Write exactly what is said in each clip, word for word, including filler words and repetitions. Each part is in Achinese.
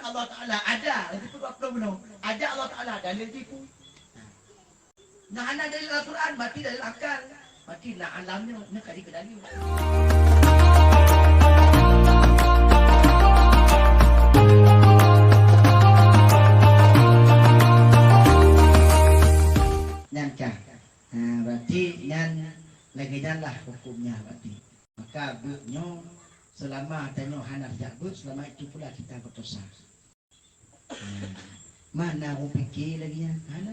Allah Taala ada, lagèe peuet dua ploh bunoe. Ada Allah Taala, dalil jih peue? Nah, hana dalil Al-Quran, berarti dalil akal. Berarti na alam nyoe, nyoe ka jeuet keu dalil. Nyan ka. Ha, berarti nyan lagèe nyan lah hukumnya berarti. Maka beuet nyoe, selama tanyoe hana jak beuet, selama itu pula kita berdosa. Mana ureueng pike lagèe nyan? Hana.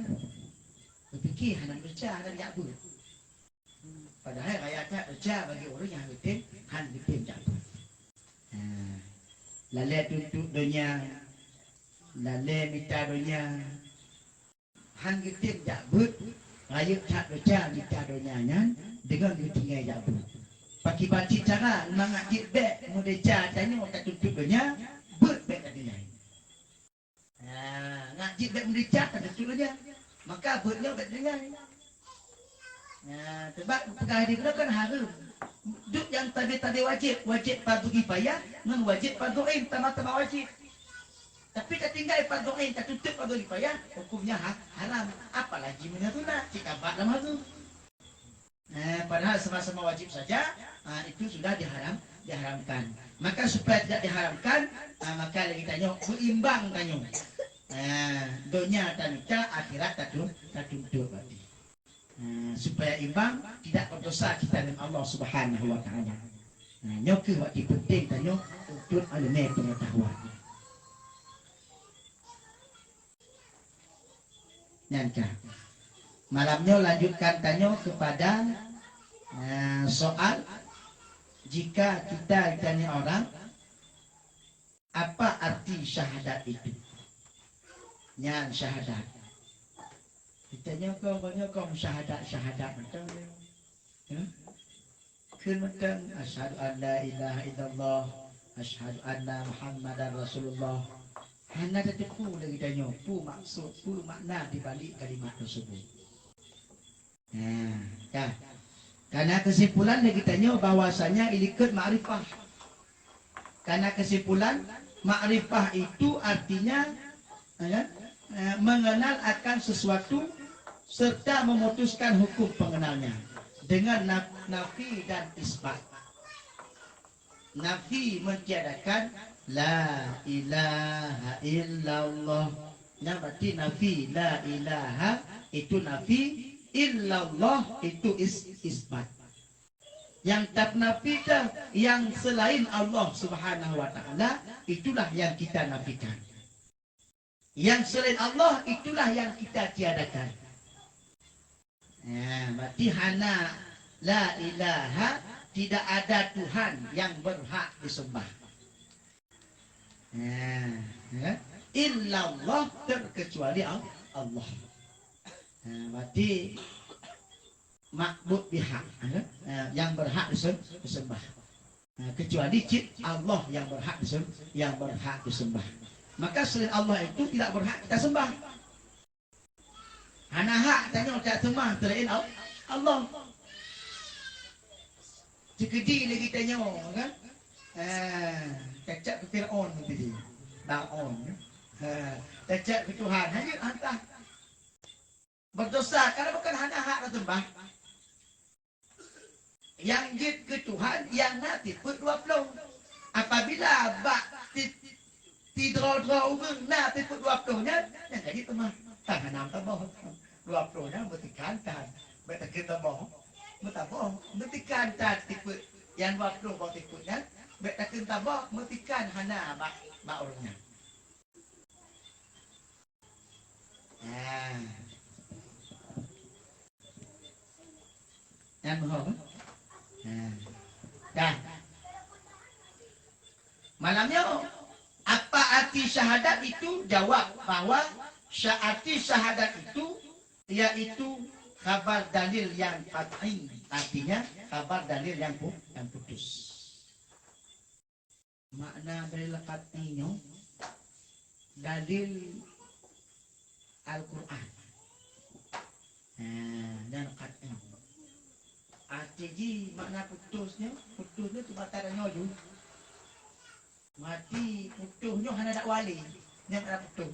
Ureueng pike hana desya, hana jak beuet. Padahai rayeuk that desya bagi ureueng nyang hana geutem, hana geutem jak beuet. Ha. Lalè tuntot donya, lalè mita donya, hana geutem jak beuet, rayeuk that desya mita donya nyan deungon geutinggai jak beuet. Pakriban cit cara mangat jeuet bèk meudesya tanyoe tatuntot donya, beuet bèk tatinggai. Ha, ngat jeuet bèk meudesya tatuntot donya, maka beuet nyoe bèk tatinggai. Ha, sebab peugah di bunoe kan hareuem. Duek nyang tabé-tabé wajéb, wajéb fardhu kifayah ngon wajéb fardhu ain, sama-sama wajéb. Tapi tatinggai fardhu ain, tatuntot fardhu kifayah, hukumnya ha-, haram. Apalagi meunyoe sunat, cit ka bak lam hareuem. Eh, padahal sama-sama wajib saja, ah, itu sudah diharam, diharamkan. Maka supaya tidak diharamkan, ah, maka lagèe tanyoe, beuimbang tanyoe. Eh, donya tamita, akhirat tatun-, tatuntot berarti. Eh, supaya imbang, tidak berdosa kita dengan Allah Subhanahu wa Taala. Nah, nyoe keuh berarti penting tanyoe untuk ilmu pengetahuan. Nyan ka. Malam nyoe lanjutkan tanyoe kepada, eh, soal, jika kita ditanya orang, apa arti syahadat itu? Nyan syahadat. Kita nyoe kong, nyoe kong syahadat-syahadat macam ni. Hmm? Kheun mantong, "Asyhadu an la ilaha illallah, asyhadu anna Muhammadar Rasulullah." Hana tateupeue lé geutanyoe peue maksud, peue makna di balik kalimat tersebut. Nah, dah. Karena kesimpulan lé geutanyoe bahwasanya ilikot makrifah. Karena kesimpulan, makrifah itu artinya, ya kan, eh, mengenal akan sesuatu serta memutuskan hukum pengenalnya dengan naf-, nafi dan isbat. Nafi mentiadakan la ilaha illallah. Nah, berarti nafi la ilaha itu nafi, illallah itu is-, isbat. Yang tanafikan yang selain Allah Subhanahu wa Taala, itulah yang kita nafikan. Yang selain Allah, itulah yang kita tiadakan. Ya, berarti hana, la ilaha, tidak ada Tuhan yang berhak disembah. Ya, ya. Illallah, terkecuali Al-, Allah. Ya, berarti ma'bud bihaq, ya, yang berhak disem-, disembah. Nah, kecuali cit Allah yang berhak disem-, yang berhak disembah. Maka selain Allah itu tidak berhak kita sembah. Hana hak tanyoe tasembah selain Al-, Allah. Cukudi lagi tanyoe, kan? Eh, cacak ke Fir'aun tadi. Fir'aun, ya. Eh, cacak ke Tuhan. Hanya hantar. Berdosa, karena bukan hana hak na sembah. Nyang jeuet keu Tuhan nyang na tipeuet dua ploh. Apabila bak ti-, tidroe-droe ureueng na tipeuet dua ploh nyan, nyang ka jeuet teuma. Tan hana meusaboh. Dua ploh nyan meutikan tan. Bèk takheun saboh. Meusaboh. Meutikan tan tipeuet. Nyang dua ploh bak tipeuet nyan, bèk takheun saboh, meutikan hana bak, bak ureueng nyan. Ha. Nyan boh, ha? Ha. Dah. Malam nyoe, apa arti syahadat itu? Jawab bahwa sya-, arti syahadat itu yaitu khabar dalil yang qat'i, artinya khabar dalil yang pu-, yang putus. Makna dalil qat'i nyoe, dalil Al-Quran. Ha, nyan qat'i. Arti jih makna putus nyoe, putus nyoe teubatai nyoe ju. Mati putus nyoe hana dak wali. Nyan hana putôh.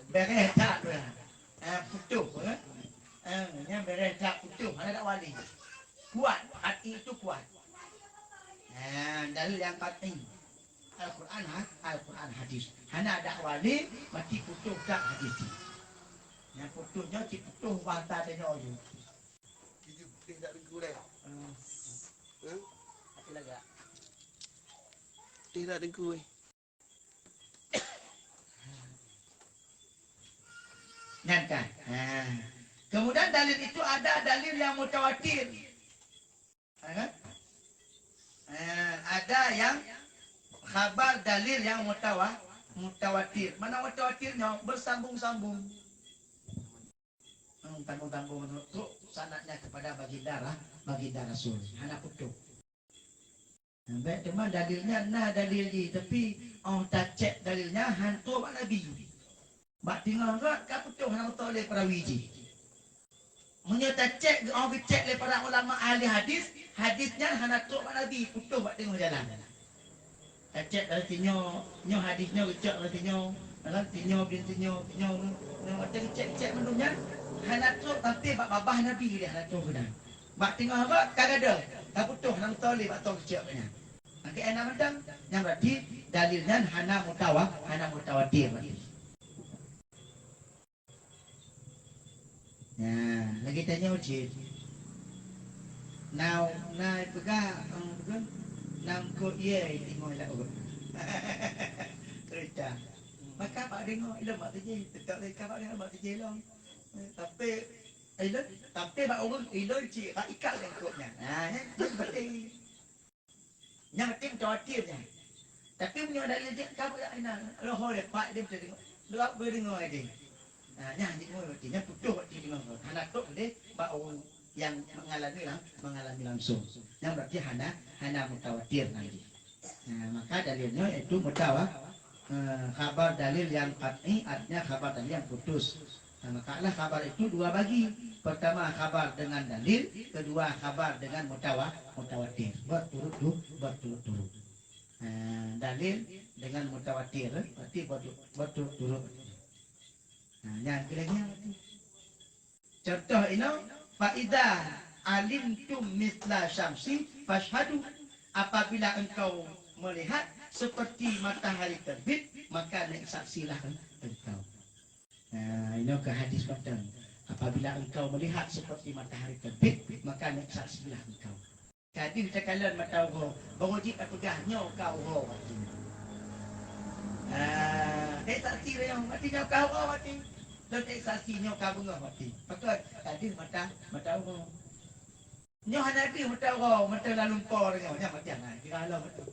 Beureh that tu. Ah, putôh, eh. Ah, nyan beureh that putôh, hana dak wali. Kuat, hati itu kuat. Ah, dalil nyang qat'i. Al-Quran, ha? Al-Quran, hadis. Hana dak wali, mati putôh that hadis. Nyang putôh nyoe cit putôh bahasa tanyoe je. Putih dak teungku deh. Hmm. Hah? Putih dak teungku, eh. Nyan kan. Ha. Kemudian dalil itu ada dalil yang mutawatir. Ha, kan? Ha, ada yang khabar dalil yang mutawa-, mutawatir. Mana mutawatir nyoe? Bersambung-sambung. Hmm, tanggung-tanggung trok sanadnya kepada baginda ra-, baginda Rasul. Hana putôh. Nah, baik, teuma dalil nyan na dalil jih, tapi 'oh tacek dalil nyan hantom bak Nabi. Bak teungoh rot ka putôh hana meutoh lé perawi jih. Meunyoe tacek, 'oh geucek lé para ulama ahli hadis, hadis nyan hana trok bak Nabi, putôh bak teungoh jalan. Tacek dari sinyoe, nyoe hadis nyoe geucok dari sinyoe, dalam sinyoe bin sinyoe, sinyoe, nyoe watèe geucek-cek mandum nyan, hana trok sampai bak babah Nabi dia hana trok keunan. Bak teungoh rot ka gadôh, ka putôh hana meutoh lé bak toh geucok nyan. Maka ena mantong, nyan berarti dalil nyan hana mutawa-, hana mutawatir berarti. Nah, lagèe tanyoe cit. Na, na peugah, eh, peugah, na eungkôt ie tinggai laôt. Cerita. Maka bak deungoe ilôn bak tijih, teutap lé ka bak deungoe bak tijih lom. Eh, tapi ilôn, tapi bak ureueng ilôn cit bak ikat lé eungkôt nyan. Nah, nyan, nyan berarti. Nyang penting mutawatir nyan. Tapi meunyoe dalil jih ka buet inan, roh ho lepak dia mesti deungoe. Dua beudeungoe dia. Ha, nyan jih deungoe berarti. Nyan putôh berarti deungoe. Hana trok deh bak ureueng nyang mengalami lang-, mengalami langsung. Nyan berarti hana, hana mutawatir nyan jih. Ha, maka dalil nyoe yaitu mutawa-, eh, khabar dalil yang qat'i, artinya khabar dalil yang putus. Nah, maka lah khabar itu dua bagi. Pertama khabar dengan dalil, kedua khabar dengan mutawa-, mutawatir. Berturut-tu-, berturut-turut. Nah, dalil dengan mutawatir, eh, berarti bertu-, berturut-turut. Nah, nyan kira-kira berarti. Contoh inoe, "Fa idza alimtum mithla syamsi fashhadu." Apabila engkau melihat seperti matahari terbit, maka naik saksilah engkau. Nah, inoe keu hadis mantong. Apabila engkau melihat seperti matahari terbit, maka naik saksilah engkau. Ka deuh takalon mata uroe, baru jeuet tapeugah nyoe ka uroe watèe. Ah, eh, saksi lé nyoe, watèe nyoe ka uroe watèe. Lôn eh, saksi nyoe ka beungoh watèe. Pakon? Ka deuh mata, mata uroe. Nyoe hana deuh mata uroe, mata lam lumpoe nyoe, nyan watèe nyan, kira lom watèe.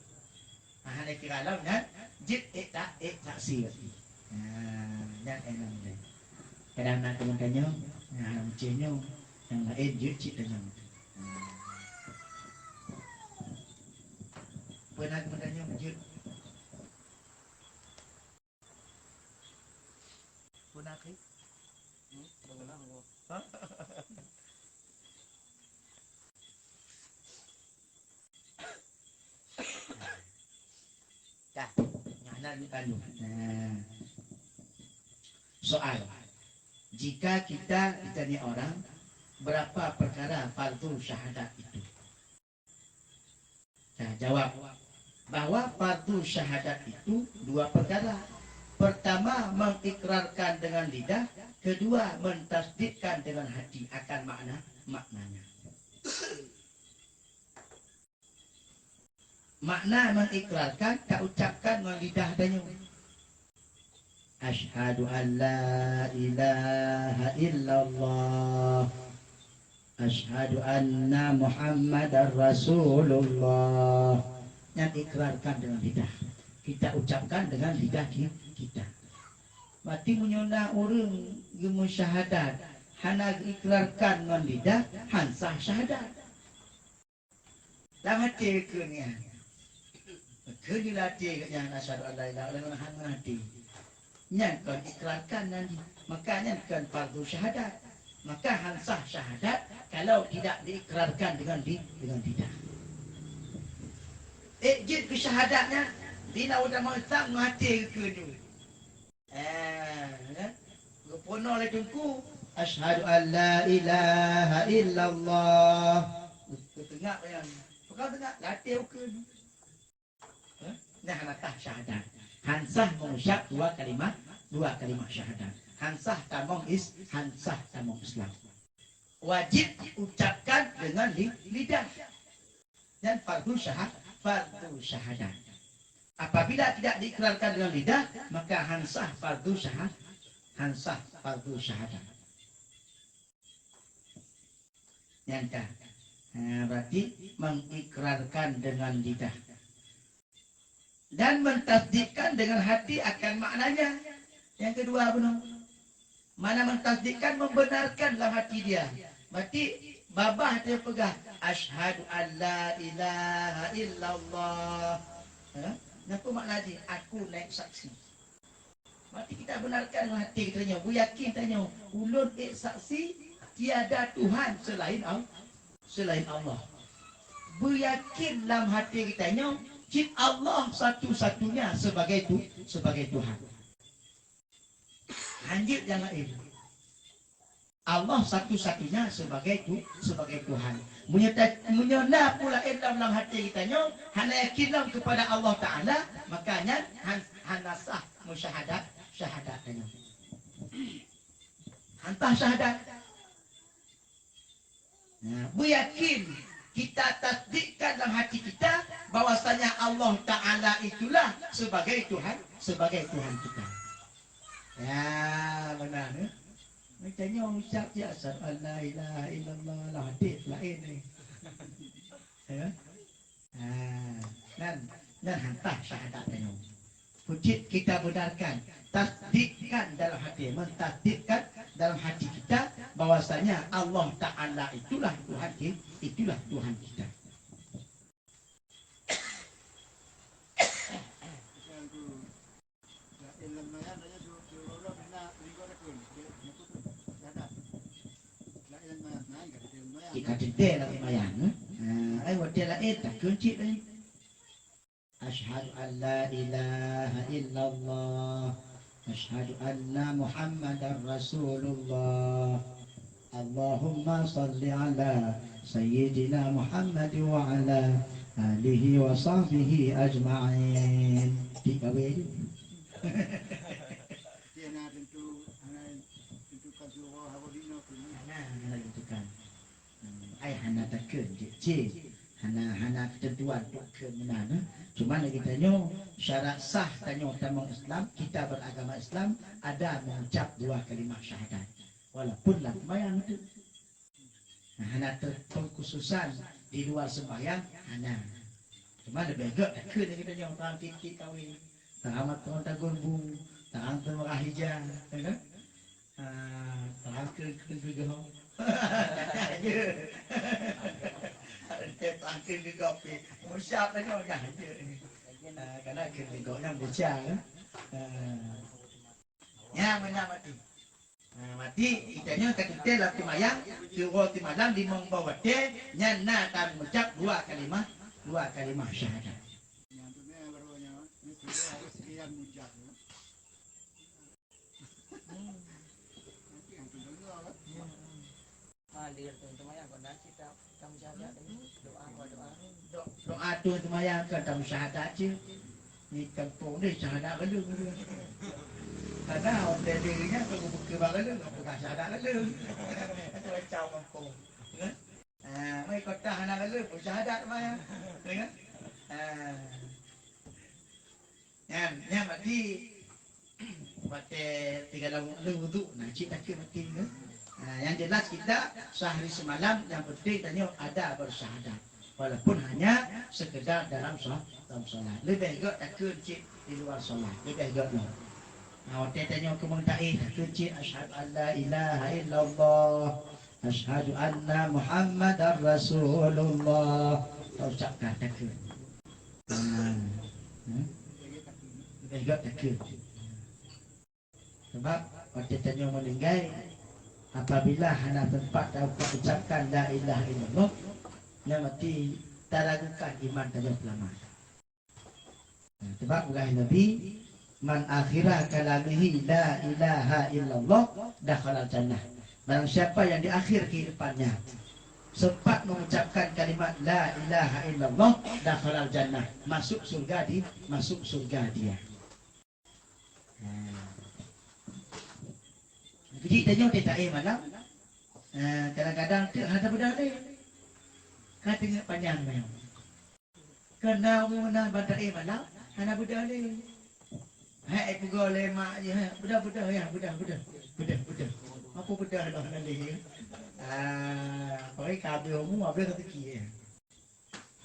Ha, hana kira lom nyan, jeuet ék ta-, ék saksi. Ha, nyan ék lom nyan. Kadang na teumantong nyoe, na meucéh nyoe, nyang laén jeuet cit tanyong. Ha. Peue na teumantong nyoe jeuet. Peue na, Akhi? Hmm? Peue na, Akhi? Dah, nah, nah, nah, nah. Soal, jika kita ditanya orang, berapa perkara fardu syahadat itu? Nah, jawab, bahwa fardu syahadat itu dua perkara. Pertama, mengikrarkan dengan lidah. Kedua, mentasdikkan dengan hati akan makna, maknanya. Makna mengikrarkan, taucapkan ngon lidah tanyoe. Asyhadu an la ilaha illallah. Asyhadu anna Muhammadar Rasulullah. Nyan ikrarkan dengan lidah. Kita ucapkan dengan lidah ki-, kita. Berarti meunyoe na ureueng geumeusyahadat, hana geuikrarkan ngon lidah, han sah syahadat. Lam até geukheun nyan. Geukheun di lam até geuh nyan, "Asyhadu an la ilaha illallah," hana até. Nyan kon ikrarkan nan jih. Maka nyan kon fardu syahadat. Maka han sah syahadat kalau tidak diikrarkan dengan di, dengan lidah. Eh, jeuet keu syahadat nyan, di na ulama Islam ngon até geukheun jih. Eh, ya. Geupeurunoe lé teungku, "Asyhadu an la ilaha illallah." Teuingat nyan. Peugah teuingat, latih ukeue. Eh? Nah, hana sah syahadat. Han sah mengucap dua kalimat, dua kalimat syahadat. Han sah tamong is, han sah tamong Islam. Wajib ucapkan dengan li-, lidah. Dan fardu syahad-, fardu syahadat. Apabila tidak diikrarkan dengan lidah, maka han sah fardu syahad-, han sah fardu syahadat. Nyan ka. Ha, berarti mengikrarkan dengan lidah. Dan mentasdikkan dengan hati akan maknanya. Yang kedua bunoe. Mana mentasdikkan, membenarkan dalam hati dia. Berarti babah dia peugah, "Asyhadu an la ilaha illallah." Ha? Napa makna jih? Aku naik saksi. Berarti kita benarkan dalam hati kita nyoe, beuyakin tanyoe, ulôn ék saksi tiada Tuhan selain Al-, selain Allah. Beuyakin lam hati kita nyoe, cit Allah satu-satunya sebagai tu-, sebagai Tuhan. Hanjeuet nyang laén. Allah satu-satunya sebagai tu-, sebagai Tuhan. Meunyoe ta-, meunyoe na peue laén lam, lam hati kita nyoe, hana yakin lom kepada Allah Taala, maka nyan han-, hana sah meusyahadat, syahadat tanyoe. Han sah syahadat. Nah, beuyakin kita tasdikkan dalam hati kita bahwasanya Allah Taala itulah sebagai Tuhan, sebagai Tuhan kita. Ya, benar, ya. Macam nyoe ucap je, "Asyhadu an la ilaha illallah," lah hadis lain ni. Ya. Ha, nan, nan han sah syahadat tanyoe. Pucit kita benarkan, tasdikkan dalam hati, mentasdikkan dalam hati kita bahwasanya Allah Taala itulah Tuhan ki-, itulah Tuhan kita. Cit ka teuntèe lam seumayang, eh? Ah, ai watèe laén takheun cit laén. Asyhadu an la ilaha illallah. Asyhadu anna Muhammadar Rasulullah. Allahumma shalli ala Sayyidina Muhammad wa ala alihi wa sahbihi ajma'in. Di kawin. Dia na tentu, na tentukan surah apa dina tu. Nah, na tentukan. Hmm, ai hana takheun cit, cit. Hana, hana ketentuan takheun meunan, eh. Cuma lagèe tanyoe, syarat sah tanyoe tamong Islam, kita beragama Islam, ada mengucap dua kalimat syahadat. Walaupun lam sembahyang tu. Nah, hana terpengkhususan di luar sembahyang, hana. Cuma leubeh gèt takheun lagèe tanyoe, orang tiep-tiep kawin. Tarang mantong tagun bu, tarang teumeurah ija, ya kan? Ah, tarang keu, keu geugoe. Ya. Tarang keu geugoe pi. Musyaf tengok dah, ya. Ah, karena keu geugoe nyan musyaf, ya. Ah. Ya, beuna mati. Ah, mati, kita nyoe ka teuntèe lam seumayang, siuroe simalam limong boh watèe, nyan na tamucap dua kalimah, dua kalimah syahadat. Nyang tu ni baru nyoe, ni tu harus sekian mujak. Hadir tu seumayang kon dah cit tam, tam syahadat tadi. Doa, doa. Do-, doa tu seumayang kon tam syahadat cit. Ni kampung ni syahadat belum. Karena orang diri nya tu bukan bak belum, bukan syahadat belum. Itu macam kampung. Ha? Ah, mai kota hana lalu pun syahadat mai. Ya kan? Ah. Nyan, nyan berarti watèe tinggai lam wudu, nah, cit takheun mati tu. Ah, yang jelas kita sehari semalam yang penting tanyoe ada bersyahadat. Walaupun hanya sekedar dalam sho-, dalam solat. Leubeh gèt takheun cit di luar solat. Leubeh gèt lom. Nah, watèe tanyoe keu meuntaéh takheun cit, "Asyhadu an la ilaha illallah." Asyhadu anna Muhammadar Rasulullah. Taucapkan takheun. Hmm. Hmm? Leubeh gèt takheun. Sebab watèe tanyoe meuninggai, apabila hana sempat taucapkan la ilaha illallah, nyan berarti taragukan iman tanyoe seulamat. Nah, sebab peugah Nabi, "Man akhira kalamihi la ilaha illallah dakhalal jannah." Barang siapa yang di akhir kehidupannya sempat mengucapkan kalimat la ilaha illallah, dakhalal jannah, masuk surga di, masuk surga dia. Nah. Jadi tanyoe taéh malam, eh, kadang-kadang teuk hana beudalé. Ka teungeut panyang nyoe. Keunan meunan ban taéh malam, hana beudalé. Hai, peugah lé mak jih, "Hai, beudôh, beudôh, ya, beudôh, beudôh, beudôh, beudôh." Apa beudôh lah, hana lé, ya. Ah, apalagi ka habéh umu, habéh rezeki, ya.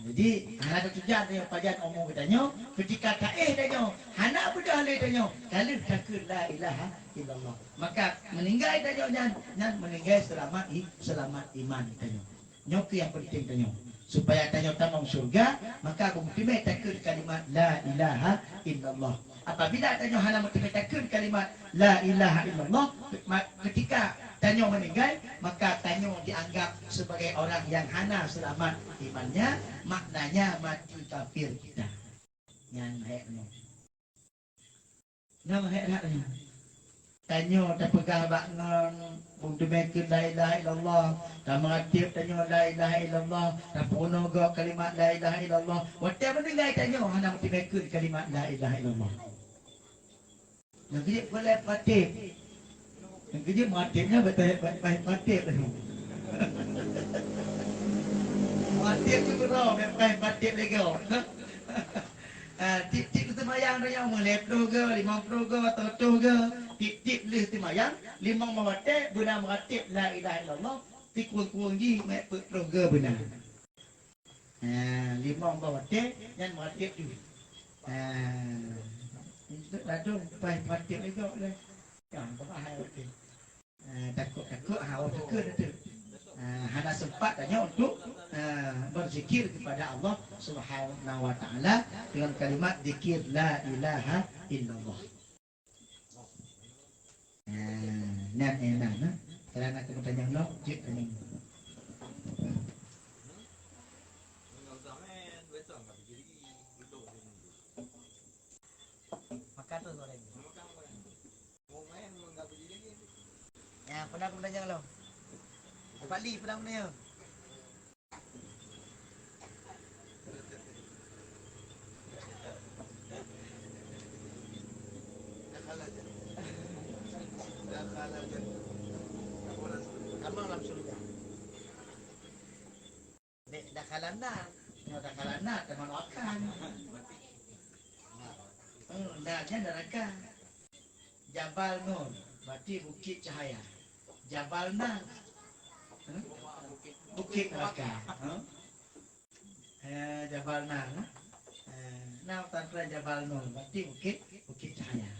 Jadi, hana tatujan tanyoe pajan umu geutanyoe, keutika taéh tanyoe, hana beudôh lé tanyoe, ka lheueh takheun la ilaha illallah. Maka, meuninggai tanyoe nyan, nyan meuninggai seulamat i-, seulamat iman tanyoe. Nyoe keuh nyang peunteng tanyoe. Supaya tanyoe tamong syeuruga, maka beumeuteumé takheun kalimat la ilaha illallah. Apabila tanyoe hana meuteumé takheun kalimat la ilaha illallah, ma-, keutika tanyoe meuninggai, maka tanyoe dianggap sebagai orang yang hana seulamat imannya, maknanya mati kafir kita. Nyan hék nyoe. Nyoe hék that nyoe. Tanyoe tapeugah bak ngon beuteumé kheun la ilaha illallah, tameuratéb tanyoe la ilaha illallah, tapeurunoe gob kalimat la ilaha illallah. Watée meuninggai tanyoe hana meuteumé kheun kalimat la ilaha illallah. Nyang keujeuet peue lé patéb. Nyang keujeuet matéb nyan beutôi, beutôi patéb lé. Matéb tu keudroe, beutôi patéb lé gob. Ah, tiep-tiep seumayang tanyoe meulhèe ploh goe, limong ploh goe, atau reutôh goe. Tiep-tiep lheueh seumayang, limong boh watée, beuna meuratéb la ilaha illallah, sikureueng-kureueng jih meuet peuet ploh goe beuna. Ha, limong boh watée nyan meuratéb jih. Ha, untuk ladôm paih meuratéb lé gob lé. Nyan, bah hai watée. Ha, takot-takot, ha, oh, takot tu. Ha, hana sempat tanyoe untuk, ha, berzikir kepada Allah Subhanahu wa Taala dengan kalimat zikir la ilaha illallah. Nah, nyan éh nyan, nah. Kalau nak kena tanya lom, cek tanya. Makan tu goreng. Ya, pernah aku tanya lom. Pak Li, pernah aku tanya. Kamu dalam surga. Dek dakhalan nar. Nyoe dakhalan nar, teuma akan. Eh, narnya neraka. Jabal Nur, berarti bukit cahaya. Jabal Nar, eh? Bukit neraka. Eh? Eh, Jabal Nar, eh? Eh, na tantra Jabal Nur, berarti bukit, bukit cahaya.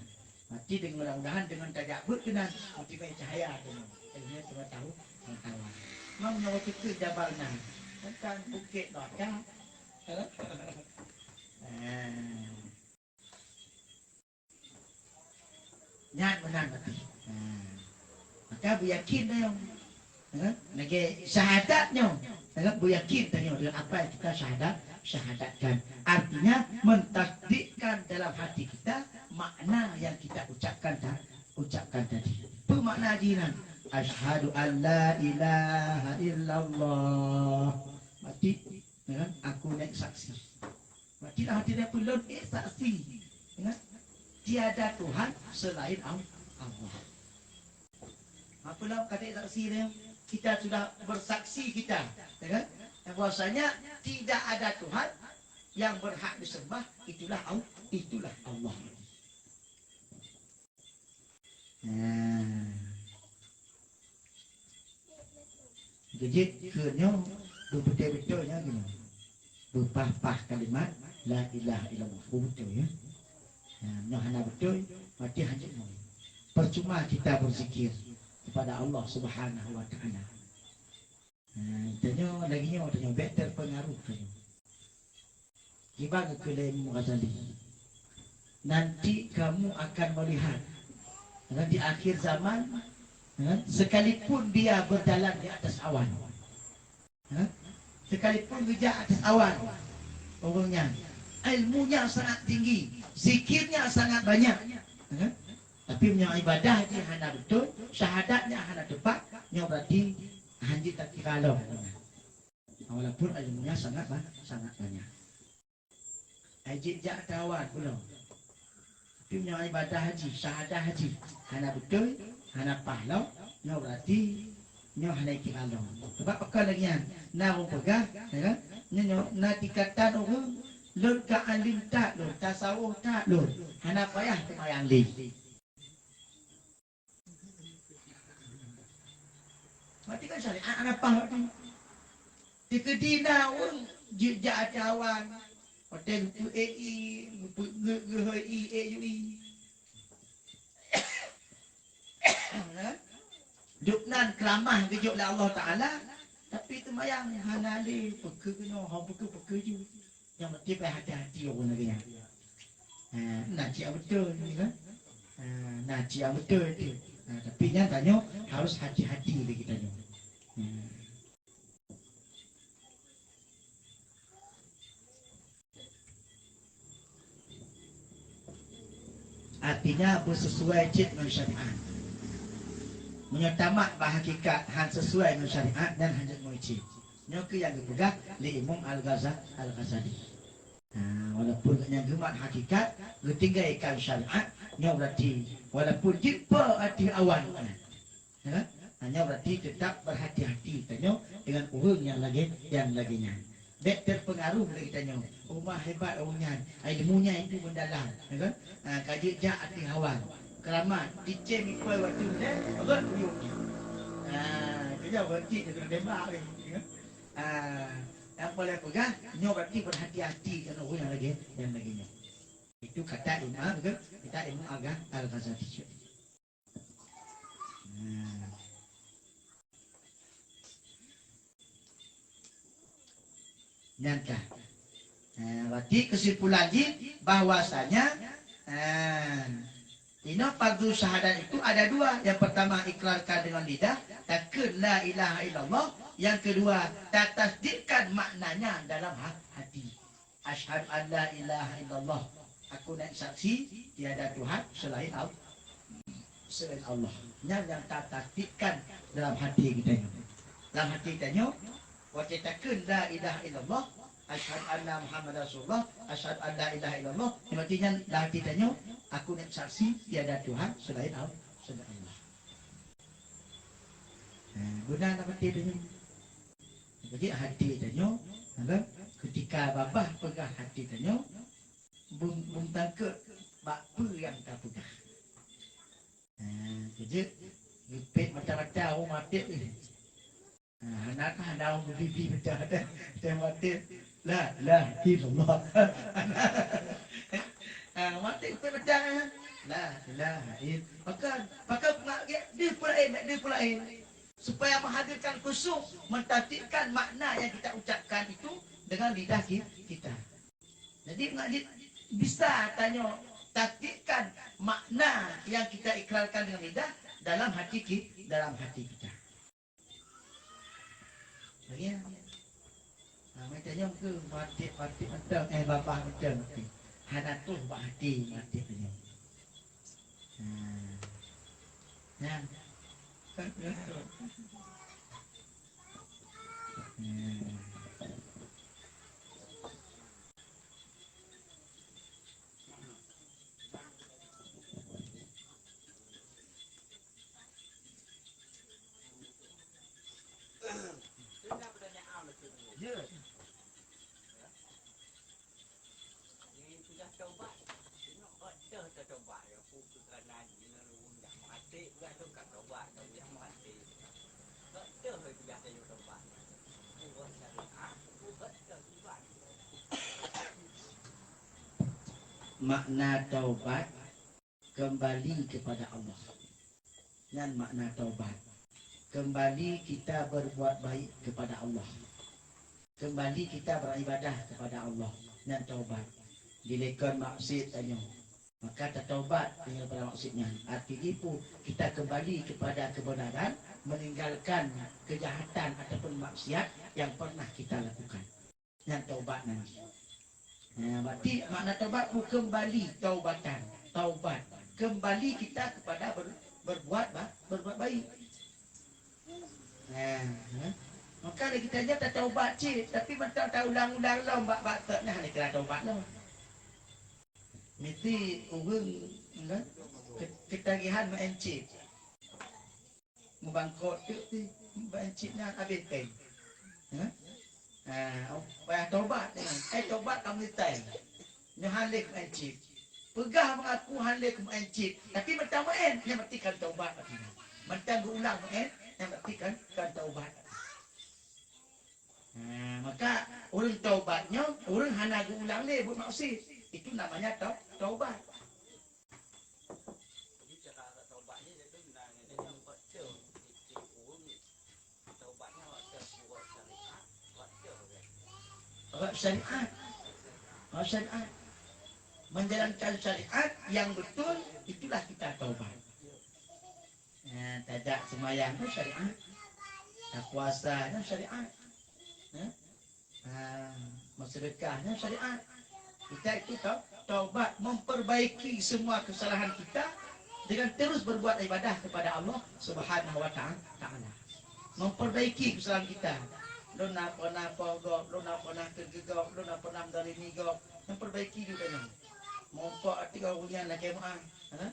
Berarti dengan, mudah-mudahan dengan tajak buet keunan, meuteumé cahaya keunan. Ilmu pengetahu-, pengetahuan. Mam nyoe keu Jabal Nar, tentang bukit neraka. Eh? Eh. Nyan meunan berarti. Ha. Maka beuyakin tanyoe. Ha? Lagée syahadat nyoe. Ha? Beuyakin tanyoe dengan apa yang kita syahadat, syahadatkan. Artinya, mentasdikkan dalam hati kita makna yang kita ucapkan ta-, ucapkan tadi. Apa makna jih nyan? Asyhadu an la ilaha illallah. Berarti, ya kan? Aku naik saksi. Berarti dalam hati dia pun lôn ék saksi, ya kan? Tiada Tuhan selain Al-, Allah. Apa lah kata saksi dia? Kita sudah bersaksi kita, ya kan? Yang bahwasanya tidak ada Tuhan yang berhak disembah, itulah Al-, itulah Allah. Nah. Keujeuet keu nyoe, beubeutôi-beutôi nyoe keu nyoe. Beupah-pah kalimat la ilaha illallah. Beubeutôi, ya. Nah, nyoe hana beutôi, berarti hanjeuet nyoe. Percuma kita berzikir kepada Allah Subhanahu wa Taala. Nah, tanyoe lagée nyoe, tanyoe bék terpengaruh tanyoe. Kiban keu lé Imam Ghazali, "Nanti kamu akan melihat, ya, di akhir zaman, ya, sekalipun dia berjalan di atas awan, ya, sekalipun geujak atas awan, ureuëng nyan, Ilmunya sangat tinggi, zikirnya sangat banyak. Ya kan? Tapi meunyoe ibadah jih hana beutôi, syahadatnya hana tepat, nyoe berarti hanjeuet takira lom. Walaupun ilmunya sangat ba-, sangat banyak. Ai jeuet jak tawan pulo. Tapi meunyoe ibadah haji, syahadah haji, hana beutôi, hana paih lom, nyoe berarti nyoe hana ikhlas lom. Sebab pakon lagèe nyan, na ureueng peugah, ya kan? Nyoe, nyoe na tingkatan ureueng, lôn ka alim that lôn, tasawuf that lôn, hana payah seumayang lé. Berarti kan syariat hana paih waktu. Teukeudi na ureueng jijak até awan, watèe geupeu ék ié, geupeu geu-, geuhôi ié, ék yue ié. Dubnan keuramah geujok lé Allah Taala, tapi teumayang hana lé, peukeuh keunoe, hom peukeuh, peukeuh ju. Nyang penting payah hati-hati ureueng lagèe nyan. Ha, na cit beutôi, ya kan? Ha, na cit beutôi tu. Ha, tapi nyan tanyoe harus hati-hati lé geutanyoe. Ha. Artinya, beuseusuai cit ngon syariat. Meunyoe tamat bak hakikat han seusuai ngon syariat, nyan hanjeuet meucit. Nyoe keuh nyang geupeugah lé Imam Al-Ghaza-, Al-Ghazali. Ha, walaupun gobnyan geumat hakikat, geutinggai kan syariat, nyoe berarti walaupun jeuet po ateueh awan, ya kan? Ha, nyoe berarti tetap berhati-hati tanyoe dengan ureueng nyang lagèe, nyang lagèe nyan. Bèk terpengaruh lé geutanyoe. Oh, mah hebat ureueng nyan, ilmunya itu mendalam, ya kan? Ha, ka jeuet jak ateueh awan. Keramat, cicém ipoi watèe nyan, rhot kuyup. Ha, itu je berarti dia kena tembak lagi, ya kan? Ah, nyang paléng peugah, nyoe berarti berhati-hati keu ureueng nyang lagèe, nyang lagèe nyoe. Itu kata Imam, betul? Kata Imam Agha Al-Ghazali. Nah. Nyan ka. Nah, berarti kesimpulan jih bahwasanya, ah, Inoe fardu syahadat itu ada dua. Yang pertama, ikrarkan dengan lidah, takheun la ilaha illallah. Yang kedua, tatasdikkan maknanya dalam ha-, hati. Asyhadu an la ilaha illallah. Aku naik saksi, tiada Tuhan selain Al-, selain Allah. Nyan nyang tatasdikkan dalam hati geutanyoe. Dalam hati tanyoe, watèe takheun la ilaha illallah, asyhadu anna Muhammadar Rasulullah, asyhadu an la ilaha illallah, nyan berarti nyan lam hati tanyoe, aku naik saksi tiada Tuhan selain Al-, selain Allah. Ha, guna lam hati tanyoe. Jadi hati tanyoe, ha, ketika babah peugah hati tanyoe, bum-, bum tangkeuek bak peue nyang tapeugah. Ha, keujeut geupet mata-mata, oh, maté, eh. Ha, hana ka hana ureueng beubibi meudah dah. Teuh maté, "La ilaha illallah." Ha, maté pih meudah, eh. "La ilaha ill-," maka, maka deuh peulaén, deuh peulaén. Supaya menghadirkan khusyuk, mentasdikkan makna yang kita ucapkan itu dengan lidah ki-, kita. Jadi, bisa tanyoe tasdikkan makna yang kita ikrarkan dengan lidah dalam hati ki-, dalam hati kita. Lagèe nyan. Ha, meutanyoe keu maté-maté mantong, eh, babah mantong. Hana troh bak hati maté tanyoe. Ha. Nyan. Hmm. Makna taubat, kembali kepada Allah. Nyan makna taubat. Kembali kita berbuat baik kepada Allah. Kembali kita beribadah kepada Allah. Nyan taubat. Dilakon maksiat tanyoe, maka tataubat daripada maksiat nyan. Arti jih peue? Kita kembali kepada kebenaran, meninggalkan kejahatan ataupun maksiat yang pernah kita lakukan. Nyan taubat nan jih. Nah, berarti makna taubat bukan kembali taubatan, taubat, kembali kita kepada ber-, berbuat ba-, berbuat baik. Nah, eh. Maka lagi kita je tataubat cit, tapi mantong taulang-ulang lom bak, bak tok nah, ni kira taubat lom. Mesti ureueng, kan, ke-, ketagihan main chip. Mubangkrot teuk pih, main chip nyan habéh péng. Ha? Ha, payah tobat nyan. Eh, tobat ka meunyetai. Nyoe han lé main chip. Peugah mengaku han lé main chip, tapi mantong main, nyan berarti kan tobat berarti. Mantong geuulang main, nyan berarti kan, kan tobat. Ha, maka ureueng taubat nyoe, ureueng hana geuulang lé buet maksiet. Itu namanya tau-, taubat. Jadi, cara taubat ni, dia tu nak, nak, nak buat tu. Taubat ni awak tu buat syariat, buat tu, kan? Awak syariat. Awak syariat. Menjalankan syariat yang betul, itulah kita taubat. Ya, tajak seumayang tu syariat. Tapuasa nyan syariat. Ya. Ha, bersedekah nyan syariat. Kita itu tau-, taubat, memperbaiki semua kesalahan kita dengan terus berbuat ibadah kepada Allah Subhanahu wa Ta'a-, Taala. Memperbaiki kesalahan kita. Lôn na pernah po gob, lôn na pernah keu gob, lôn na pernah menzalimi gob. Memperbaiki juga nyan. Mumpok ati gob nyan lagèe meu'ah. Ha?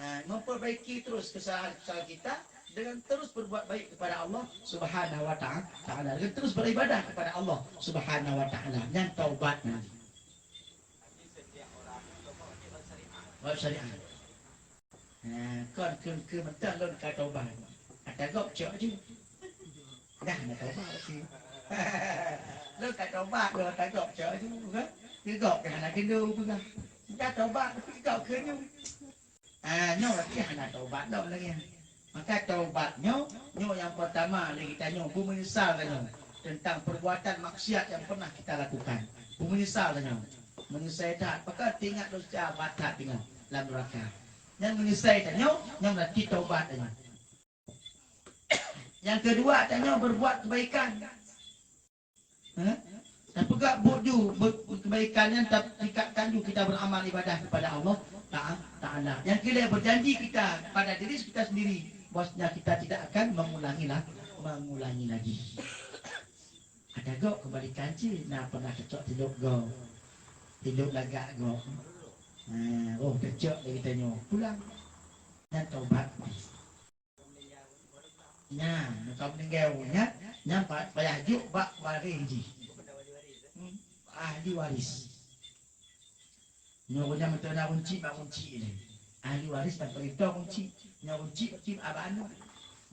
Ha, memperbaiki terus kesalahan-kesalahan kita dengan terus berbuat baik kepada Allah Subhanahu wa Ta'a-, Taala, dengan terus beribadah kepada Allah Subhanahu wa Taala. Nyan taubat nyan. Buat syariat. Ha, kon keu, keu mantong lôn ka taubat. Ata gob cok ju. Dah na taubat sih. Lôn ka taubat, lôn ata gob cok ju, kan? Keu gob ka hana keuneuk peugah. Ka taubat, tapi gob keuneuk. Ah, nyoe berarti hana taubat lom lagèe nyan. Maka taubat nyoe, nyoe nyang pertama lé geutanyoe, beumeunyeusal tanyoe teuntang perbuatan maksiat nyang pernah kita lakukan. Beumeunyeusal tanyoe. Meunyeusai that, pakon teuingat dosa brat that tanyoe lam neuraka. Nyan meunyeusai tanyoe, nyan berarti taubat tanyoe. Nyang keudua, tanyoe berbuat kebaikan. Ha? Tapeugah buet ju, be-, kebaikan nyan ta-, tingkatkan ju kita beramal ibadah kepada Allah Ta'a-, Taala. Nyang keulhèe, berjanji kita pada diri kita sendiri bahwasanya kita tidak akan mengulangi la-, mengulangi lagi. Ata gob kebalikan cit, na pernah tacok tilok gob. Tilok lagak gob. Ha, oh, tacok lé geutanyoe. Pulang. Nyan taubat. Nyan, muka meuninggai ureueng nyan, nyan pa-, payah jok bak waréh jih. Hmm, ahli waris. Nyoe ureueng nyan meuteuna kunci bak kunci lé. Ahli waris dan perintah kunci. Nyoe kunci bak aneuk.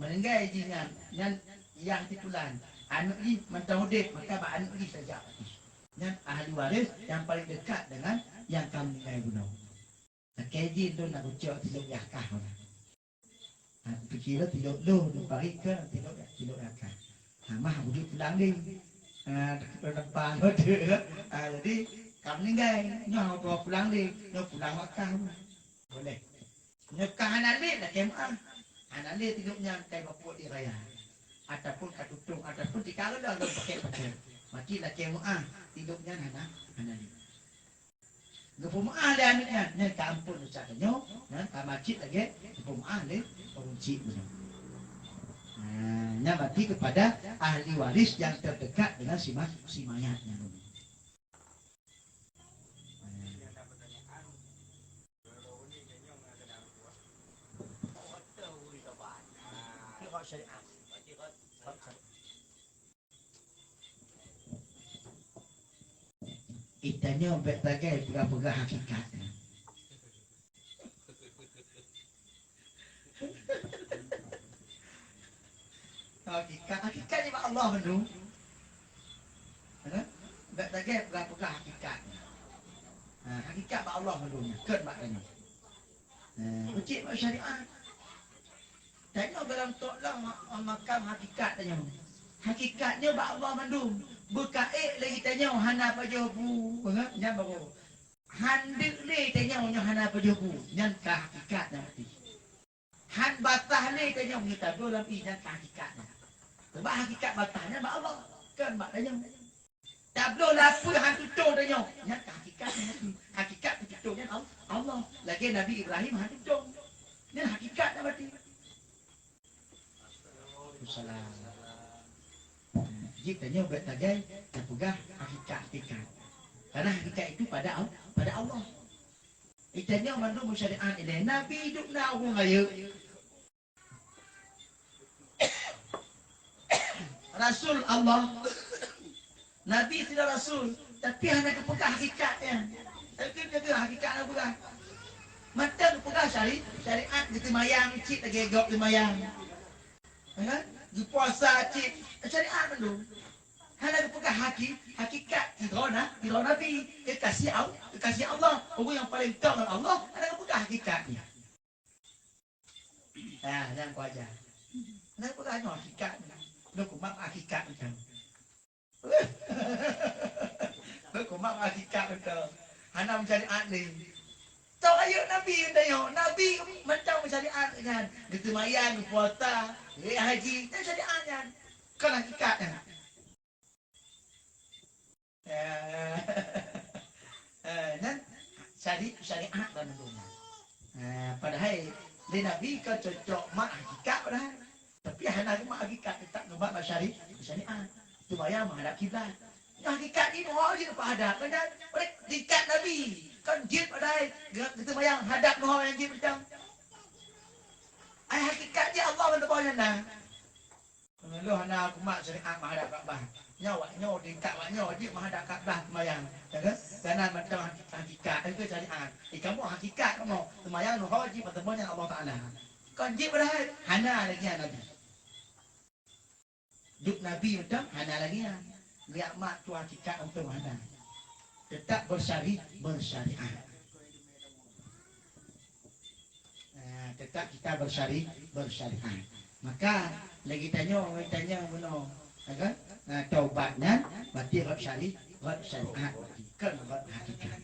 Meuninggai jih nyan, nyan yah titulan. Aneuk jih mantong udép, maka bak aneuk jih tajak. Nyan ahli waris nyang paleng dekat dengan nyang ka meuninggai bunoe. Lakèe jih lôn na kucok tilok yah kah. Ha, kupike lôn tilok lôn, lôn parit keu tilok, tilok yah kah. Ha, mah, wajéb pulang lé. Ha, teumpat lôn tu. Ha, jadi, ka meuninggai, nyoe hana pulang lé, nyoe pulang bak kah. Boleh. Nyoe ka hana lé, lakèe meu'ah. Hana lé tilok nyan ka ibapuet di raya. Ataupun ka tutong, ataupun di kara lôn pakèk-pakèk. Maki lakèe meu'ah, tilok nyan hana, hana lé. Geupeumeu'ah lé aneuk nyan, nyan ka amphon desya tanyoe, nyan ka macit lagèe geupeumeu'ah lé ureueng chik bunoe. Nah, nyan berarti kepada ahli waris yang terdekat dengan si ma-, si mayat nyan. Geutanyoe bèk sagai peugah-peugah hakikat. Hakikat, hakikat nibak Allah mandum. Ha? Bèk sagai peugah-peugah hakikat. Ha, hakikat bak Allah mandum, kon bak tanyoe. Ha, cit bak syariat. Tanyoe dalam tok lam ma-, makam hakikat tanyoe. Hakikat nyoe bak Allah mandum. Beukaék lé geutanyoe hana pajoh bu, ha? Nyan baru. Han deuk lé tanyoe nyoe hana pajoh bu. Nyan ka hakikat nyan berarti. Han basah lé tanyoe meunyoe tabloe lam ié, nyan ka hakikat nyan. Sebab hakikat basah nyan bak Allah, kon bak tanyoe. Tabloe lapeu han tutong tanyoe, nyan ka hakikat. Hakikat, hakikat teututoe nyan Al-, Allah. Lagèe Nabi Ibrahim hana tutoe. Nyan hakikat nyan berarti. Salam. Jih tanyoe bèk sagai tapeugah hakikat-hakikat. Karena hakikat itu pada Al-, pada Allah. Tanyoe mandum syariat ilèe. Nabi hidup na ureueng rayeuk. Rasul Allah. Nabi sidroe rasul, tapi hana geupeugah hakikat nyan. Tapi geupeugah hakikat hana geupeugah. Mantong geupeugah syari-, syariat geuseumayang cit lagèe gob seumayang. Ya kan? Geupuasa cit, syariat mandum. Hana geupeugah haki-, hakikat sidroe na-, sidroe nabi, kekasih Al-, kekasih Allah. Ureueng nyang paleng tong ngon Allah, hana geupeugah hakikat nyan. Ah, nyan ku aja. Nyan ku tanyong hakikat. Nyan ku mak hakikat macam. Nyan ku mak hakikat betul. Hana meusyariat lé. Tau ayo Nabi tanyong. Nabi macam meusyariat nyan. Geuseumayang, geupuasa, geuhaji. Nyan syariat nyan. Kon hakikat nyan. Eh, eh, nyan syari-, syariat banmandum. Eh, padahai lé Nabi ka cocok mat hakikat padahai. Tapi hana geumat hakikat, teutap geumat bak syari-, syariat. Seumayang meuhadap kiblat. Nyan hakikat jih nyoe jeuet bak hadap, kan? Oleh tingkat Nabi, kan jeuet padahai geu-, geuseumayang hadap nyoe nyang jeuet macam. Ai hakikat jih Allah ban teuboh nyan na. Lôn hana kumat syariat meuhadap Ka'bah. Nyoe awak nyoe tingkat awak nyoe jeuet meuhadap Ka'bah seumayang. Ya kan? Kana mantong hakikat, itu syariat. Eh, kamoe hakikat kamoe. Seumayang nyoe jeuet meuteumé nyan Allah Taala. Kon jeuet padahai hana lagèe nyan Nabi. Duek Nabi mantong hana lagèe nyan. Geujak mat tu hakikat mantong hana. Tetap bersyari-, bersyariat. Ah, tetap kita bersyari-, bersyariat. Maka, lagi tanyoe, lagi tanyoe bunoe, ya kan? Ah, taubat nyan, berarti rot syari-, rot syariat, kon rot hakikat.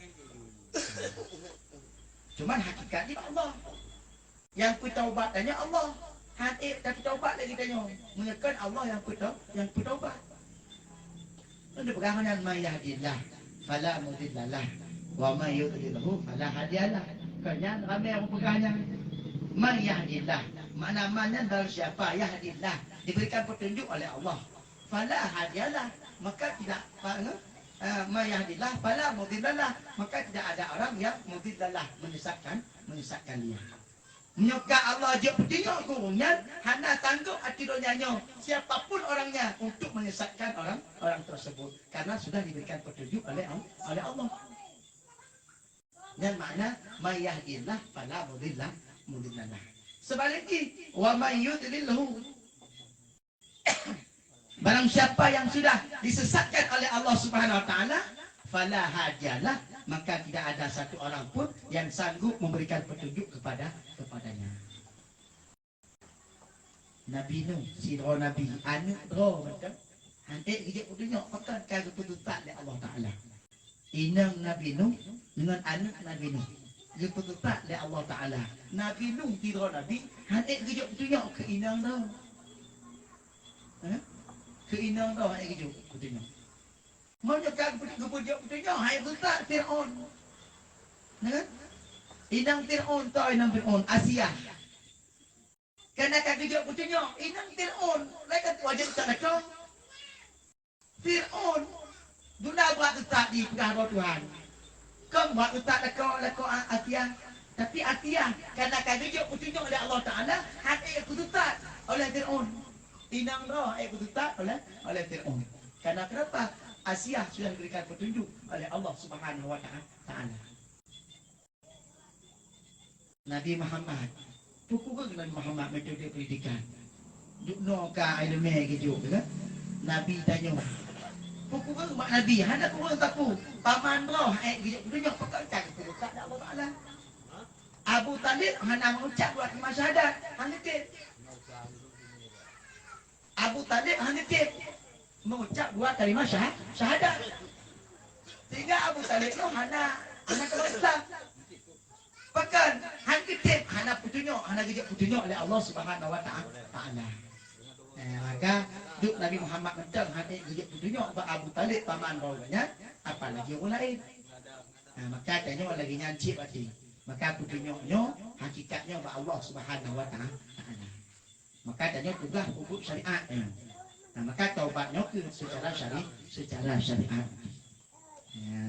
Cuman hakikat di Allah. Nyang peutaubat tanyoe Allah. Han ék tapeutobat lé geutanyoe. Meunyoe kon Allah nyang peutau-, nyang peutaubat. Nyan dipeugah nyan, "May yahdillah fala mudhillalah, wa may yudlilhu fala hadiyalah." Kon nyan ramé ureueng peugah nyan. "May yahdillah." Makna man nyan barang siapa, yahdillah, diberikan petunjuk oleh Allah. Fala hadiyalah, maka tidak, eh, "May yahdillah fala mudhillalah," maka tidak ada orang yang mudhillalah, menyesatkan, menyesatkan dia. Meunyoe ka Allah jeuet peutunyok keu ureueng nyan, hana sanggob ateueh donya nyoe siapapun orangnya untuk menyesatkan orang, orang tersebut, karena sudah diberikan petunjuk oleh Al-, oleh Allah. Nyan makna, "May yahdillah fala mudhilla, mudhillalah." Sebaliknya, "Wa may yudlilhu," Barang siapa yang sudah disesatkan oleh Allah Subhanahu Wa Taala, fala hadiyalah, maka tidak ada satu orang pun yang sanggup memberikan petunjuk kepada, kepadanya. Nabi Nuh, sidroe nabi, aneuk droe mantong, han ék geujok peutunyok, pakon ka geupeuteutat lé Allah Taala. Inong Nabi Nuh ngon aneuk Nabi Nuh geupeuteupat lé Allah Taala. Nabi Nuh sidroe nabi, han ék geujok peutunyok keu inong droe. Hah? Keu inong droe han ék geujok peutunyok. Meunyoe ka geupeujok peutunyok, han ék geuteupat Fir'aun. Nah, kan? Inong Fir'aun, toh inong Fir'aun, Asiah. Kana ka geujok peutunyok, inong Fir'aun, lagèe wajéb teuka lakoe. Fir'aun, duna brat teutab jipeugah droe Tuhan. Kon brat teutab lakoe, lakoe A-, Asiah. Tapi Asiah, kana ka geujok peutunyok lé Allah Taala, han ék geuteutab oleh Fir'aun. Inong droe han ék geuteutab oleh, oleh Fir'aun. Karena kenapa? Asiah sudah diberikan petunjuk oleh Allah Subhanahu wa Taala. Nabi Muhammad. Peue kureueng Nabi Muhammad metode pendidikan? Duek noe ka ileumèe geujok, kan? Nabi tanyoe. Peue kureueng mak Nabi? Hana kureueng sapeue. Paman droe han ék geujok peutunyok, pakon ka geupeurusak lé Allah Taala. Abu Talib hana meuucap dua kalimat syahadat, han geutép. Abu Talib han geutép meuucap dua kalimat syah-, syahadat. Sehingga Abu Talib nyoe hana, hana keumah Islam. Pakon? Han geutép, hana peutunyok, hana geujok peutunyok lé Allah Subhanahu wa Ta'a-, Taala. Eh, maka, duek Nabi Muhammad mantong han ék geujok peutunyok bak Abu Talib paman droe nyan, apalagi ureueng laén. Nah, maka tanyoe lagèe nyan cit até. Maka peutunyok nyoe hakikat nyoe bak Allah Subhanahu wa Ta'ala. Maka tanyoe peugah huköm syariat nyoe. Nah, maka taubat nyoe keu secara syari-, secara syariat. Ya.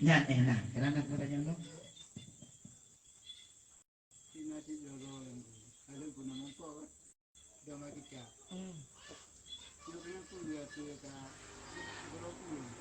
Nyan, eh, nah, kerana aku tanya dulu. Sina cit jodoh yang tu. Ada guna mangkok, kan? Dah mati cak. Hmm. Dia punya tu dia tu ka berapa puluh.